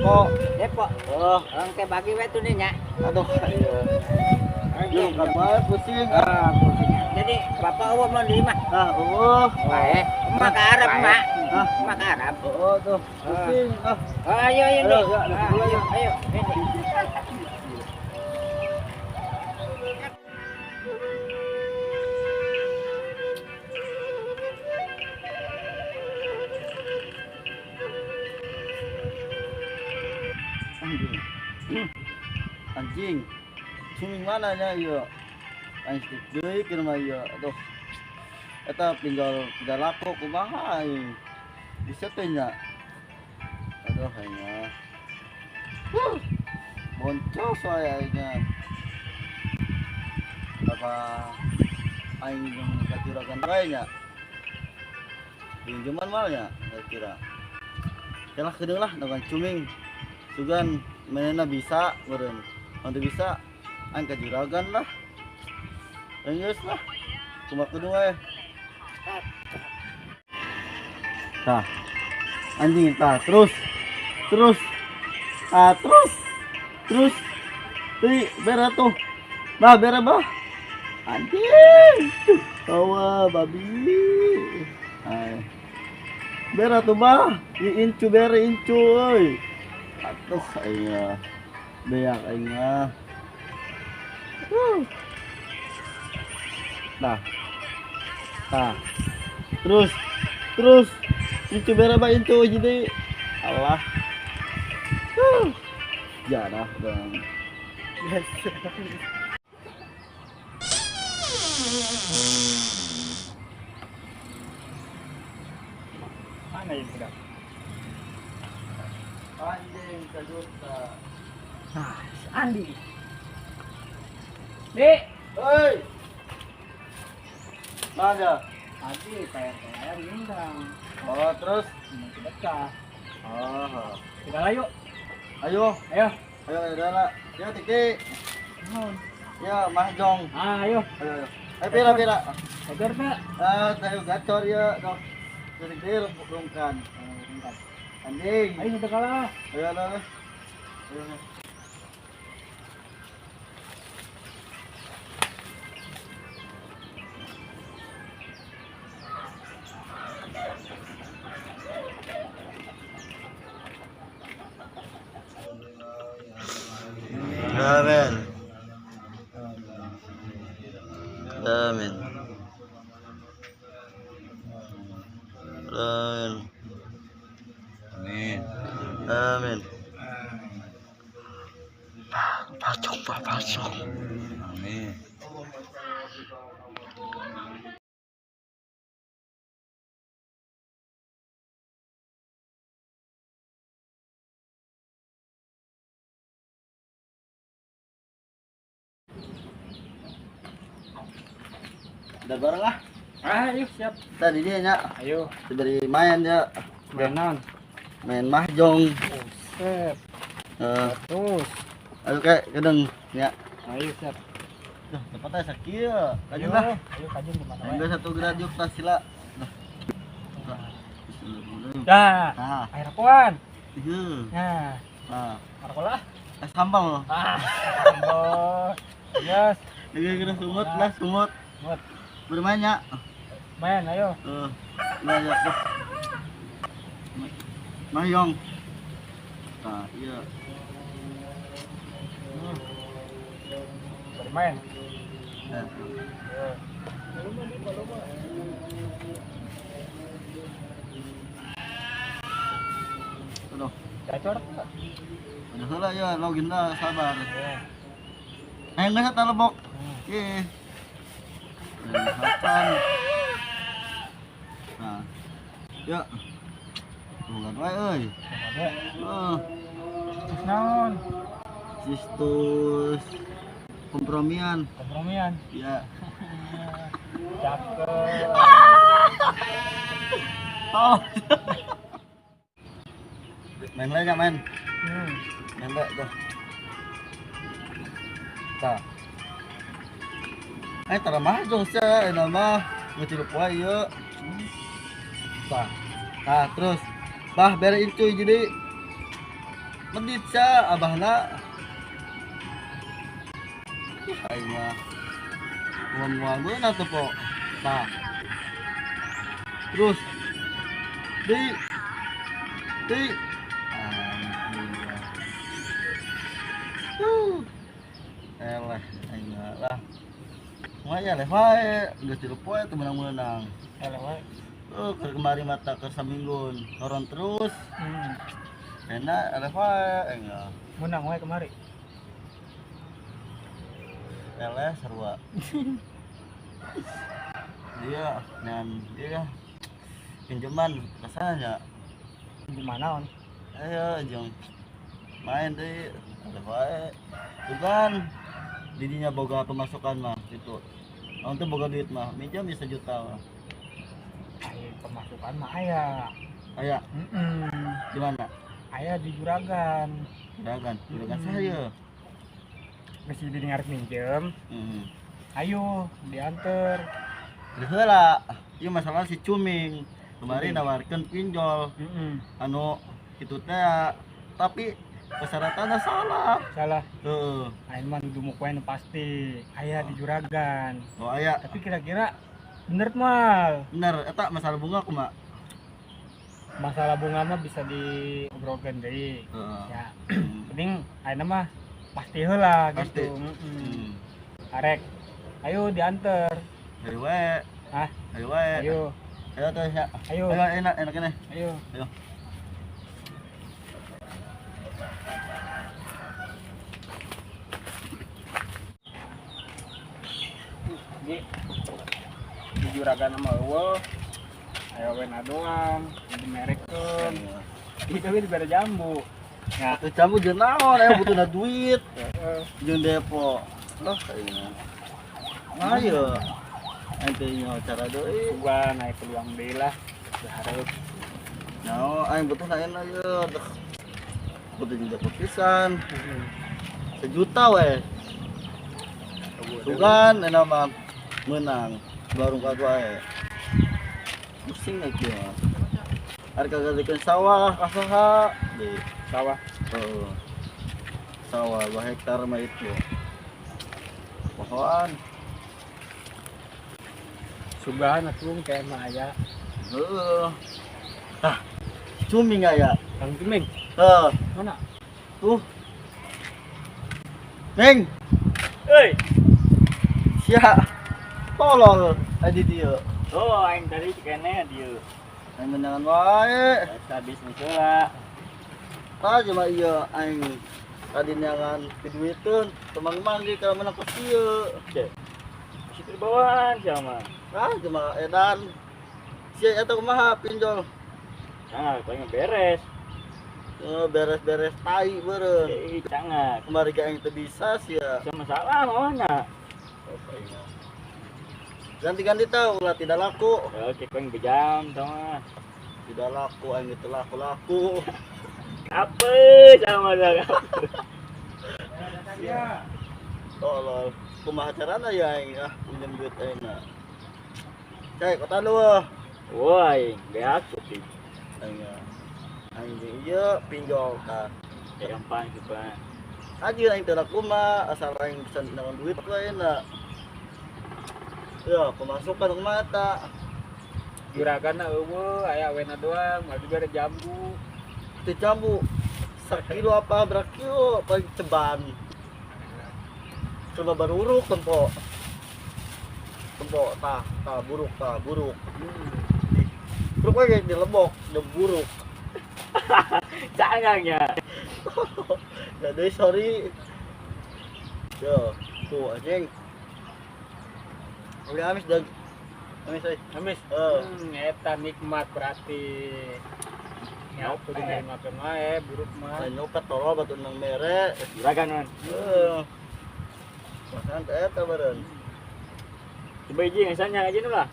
Depok. Depok. Oh, Engke bagi we tuh nya. Aduh, iya. Yuk, kabar pusing. Ah, pusing. Jadi bapak eueuh mun di imah. Ah, eueuh. Bae. Emak ke Arab, Mak. Ah, Emak ke Arab. oh tuh, pusing. Ah. Oh, ayo ayo Ayo, nih. ya, Ah, ayo. Ayo, ayo. Ini. Anjing. Anjing. Cuming mana nya ieu? Anjing deui keur mah ieu. Aduh. Eta tinggal tidak laku kumaha aing. Bisa teh nya. Aduh aing mah. Huh. Boncos wae aing nya. Apa aing jeung ka juragan wae nya? Pinjaman mah nya kira. Yalah kedeung lah dengan cuming. Sugan mainnya bisa meureun. Mun teu bisa aing ka juragan lah. Geus lah. Kumaha kudu we. Tah. Anjing tah terus. Terus. Ah terus. Terus. Deui bere tuh. Bah bere bah. Anjing. Tawa babi. Ay. Bere tuh bah. Incu bere incu euy. Aduh aing mah. Beak aing mah. Nah. Nah. Terus. Terus. Incu bere bah incu jadi. Allah. Jarah dong. Yes. Mana ini budak? Anjing sejuta. Nah, si Andi. Dek. Hei. Mana? Tadi PR diundang. Oh, terus mau sedekah. Oh. Kita lah yuk. Ayo. Ayo. Ayo, ayo, ayo. Ya, Tiki. Ya, mahjong. Ah, ayo. Ayo, ayo. Ayo, pira, pira. Gacor, Pak. Ah, ayo gacor ya. Tuh. Tiki rungkan. Anjing. Ayo sedekah lah. Ayo, ayo, ayo. Ayo. Amin. Amin. Amin. Amin. Amin. Pacong, Pak, pacong. Amin. Udah bareng lah. Ayo siap. Tadi dia nya. Ayo. Diberi main ya. Main naon? Main mahjong. Buset. Terus. Ayo kayak gedeng ya. Ayo siap. Duh, tempatnya sakieu. Kajun lah. Ayo kajun di mana? Ambil satu gerajuk tas sila. Duh. Dah. Nah. Air apaan? Iya. Nah. Nah. Air lah. Es sambal. Ah. Sambal. Yes. Ini kena sumut lah, sumut. Sumut. Bermain ya. Main, ayo. Nah, ya. Mahjong. Nah, iya. Bermain. Ya. Aduh. Gacor. Udah salah ya, login lah, sabar. Ayo nggak satu lebok. Iya. Nah. Ya. Bukan wae euy. Heeh. Terus naon? Sistus kompromian. Kompromian. Ya. Cakep. Oh. Main lagi main. Main lagi tuh. Tah. Eh, tara mahjong sia, enak mah ngecilup wae ieu. Tah. Tah, terus. Bah, bere incuy jadi. Medit sia abahna. Aing mah moal meunang tuh po. Tah. Terus di eleh aing lah. Maya leh wae, geus tilu poe teu meunang-meunang. Eleh wae. Keur kemari mata keur saminggun, horon terus. Enak eleh wae aing. Meunang wae kemari. Eleh sarua. Dia ngan dia pinjaman rasanya. Pinjaman naon? Ayo jeung main deui eleh wae. Bukan didinya boga pemasukan mah gitu. Naon teh boga duit mah, minjam bisa juta mah. Aya pemasukan mah aya. Aya. Di mana? Aya di juragan. Juragan, juragan saya. Geus di ngarep minjem. Ayo diantar. Heula, ieu masalah si Cuming. Kemarin nawarkeun pinjol. Anu kitu teh, tapi persyaratannya salah. Salah. Heeh. Aing mah nudu muk wae nu pasti. Aya di juragan. Oh, aya. Tapi kira-kira bener mal. Bener, eta masalah bunga kumaha? Masalah bunga mah bisa diobrolkeun deui. Heeh. Ya. Penting ayeuna mah pasti heula pasti. Gitu. Arek. Ayo diantar. Ayo wae. Hah? Ayo wae. Ayo. Ayo tuh ya. Ayo. Ayo enak enak ini. Ayo. Ayo. Di juragan sama eueuh. Ayo wena doang, dimerekeun. Itu ge dibere jambu. Ya, tuh jambu jeung naon, aya butuhna duit. Heeh. Jeung depo. Loh, kayaknya. Ayo. Ente nyaho cara deui. Gua naik peluang deui lah. Berharap. Nyaho aing butuhna enak ye. Butuh jeung depo pisan. Sejuta we. Sugan enak mah menang. Barung ka wae. Pusing lagi ya. Ari kagak sawah kasaha di sawah. Heeh. Sawah 2 hektar mah itu. Pohon. Sugan atuh kayak mah aya. Heeh. Tah. Cuming aya. Kang Cuming. Heeh. Mana? Tuh. Neng. Euy. Sia. Tolol adi dieu. Oh, aing tadi kene dieu. Aing menangan wae. Biasa bisnis heula. Tah cuma ieu aing tadi neangan piduiteun, temang-mang ge ka menang kos ieu. Situ di bawaan sia mah. Ah, cuma edan. Sia eta kumaha pinjol? Nah, paling beres. Beres-beres tai beureun. Eh, cangat. Kemari ge aing teu bisa sia. Sia masalah mana? Ganti-ganti tau ulah tidak laku. Oke, koeng bejam tau mah. Tidak laku aing teu laku-laku. Apa sama dah. Iya. Tolol. Kumaha carana ya aing ah pinjam duit aing mah. Cai kota lu. Woi, beak putih. Aing aing jeung ieu pinjol ka. Ya gampang sih, Pak. Aja aing teu laku mah asal aing bisa nang duit wae na. Ya, pemasukan kumaha ta? Juragan eueuh aya wena doang, moal dibere jambu. Teu jambu. Sakilo apa berakilo paling ceban. Coba baruruk tempo. Tempo tah, tah buruk, tah buruk. Buruk we di lebok, di buruk. Cangang ya. Jadi sorry. Yo, tuh anjing. Udah amis dag. Amis euy. Amis. Heeh. Eta nikmat berarti. Ya, kudu nikmakeun wae buruk mah. Lain nyopet tolol batu nang mere. Juragan man. Heeh. Makan teh eta beureun. Coba hiji ngesannya aja nu lah.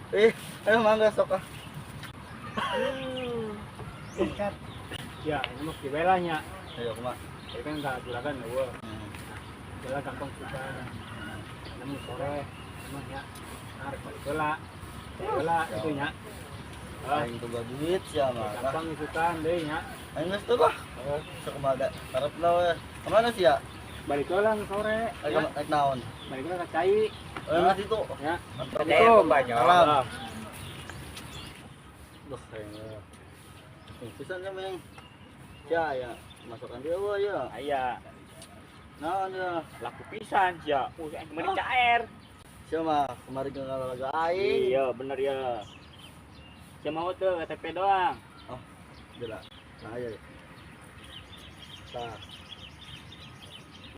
Ayo mangga sok ah. Singkat. Ya, ini mah kieu nya. Ayo kumaha? Jadi kan enggak juragan eueuh. Jalan gampang suka. Nemu sore, emang ya. Arek balik heula. Heula itu nya. Aing boga duit sia mah. Gampang isukan deui nya. Aing geus teu lah. Sok kumaha karep lah we. Kemana sih ya? Balik lah sore. Ayo naik naon? Balik lah ke cai. Mas itu. Ya. Mantap. Salam. Duh, kayaknya. Pisan meng. Ya ya, masukkan dia wah ya. Aya. Nah, ya. Laku pisan sia. Aing kemarin cair. Sia mah kemarin ngalaga aing. Iya, bener ya. Sia mau tuh KTP doang. Oh, gila. Nah, iya. Tah.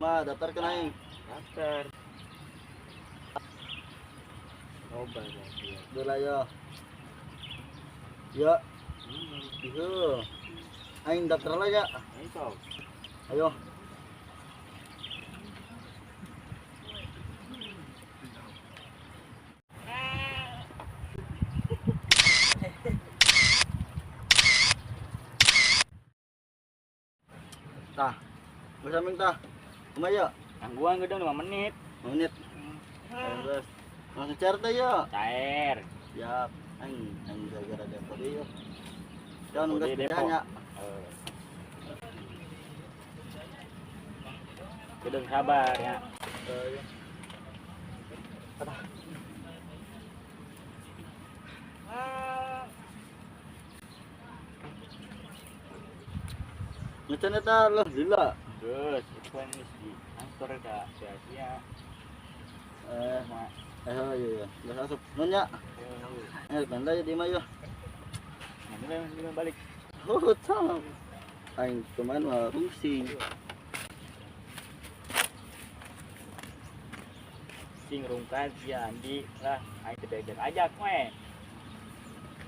Ma, daftar ke aing. Daftar. Coba ya. Gila ya. Ya. Ieu. Aing daftar lah ya. Ayo. Ayo. Tah. Bisa minta. Kumaha ya? Tangguhan gedung 5 menit. 5 menit. Terus langsung cair teh ya. Cair. Siap. Aing aing gara-gara Depok ieu. Jangan nunggu bedanya. Gedung sabar ya. Ngecan eta loh gila. Terus itu kan di kantor da sia-sia. Iya iya. Geus asup. Nun nya. Banda di mah yo. Nah, balik. Oh, tang. Aing kemarin mah rungsing. Sing rungkan sia Andi lah, aing teh diajak-ajak we.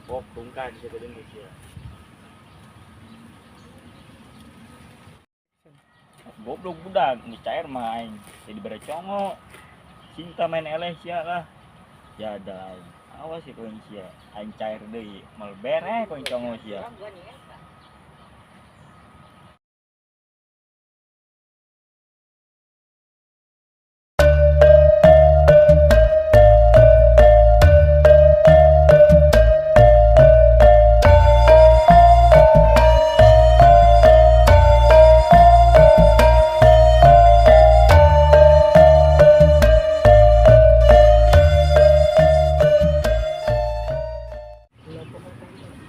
Bok rungkan sia teh sia. Goblok budak, geus cair mah aing jadi bare congo. Cinta main eleh sia lah. Ya ada aing. Awas sih koin sia, aing cair deui, mal bere koin congo sia.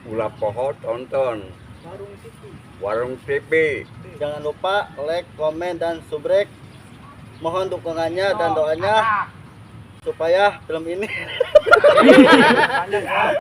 Ulah poho tonton Warung TV. Jangan lupa like, komen, dan subrek. Mohon dukungannya dan doanya supaya film ini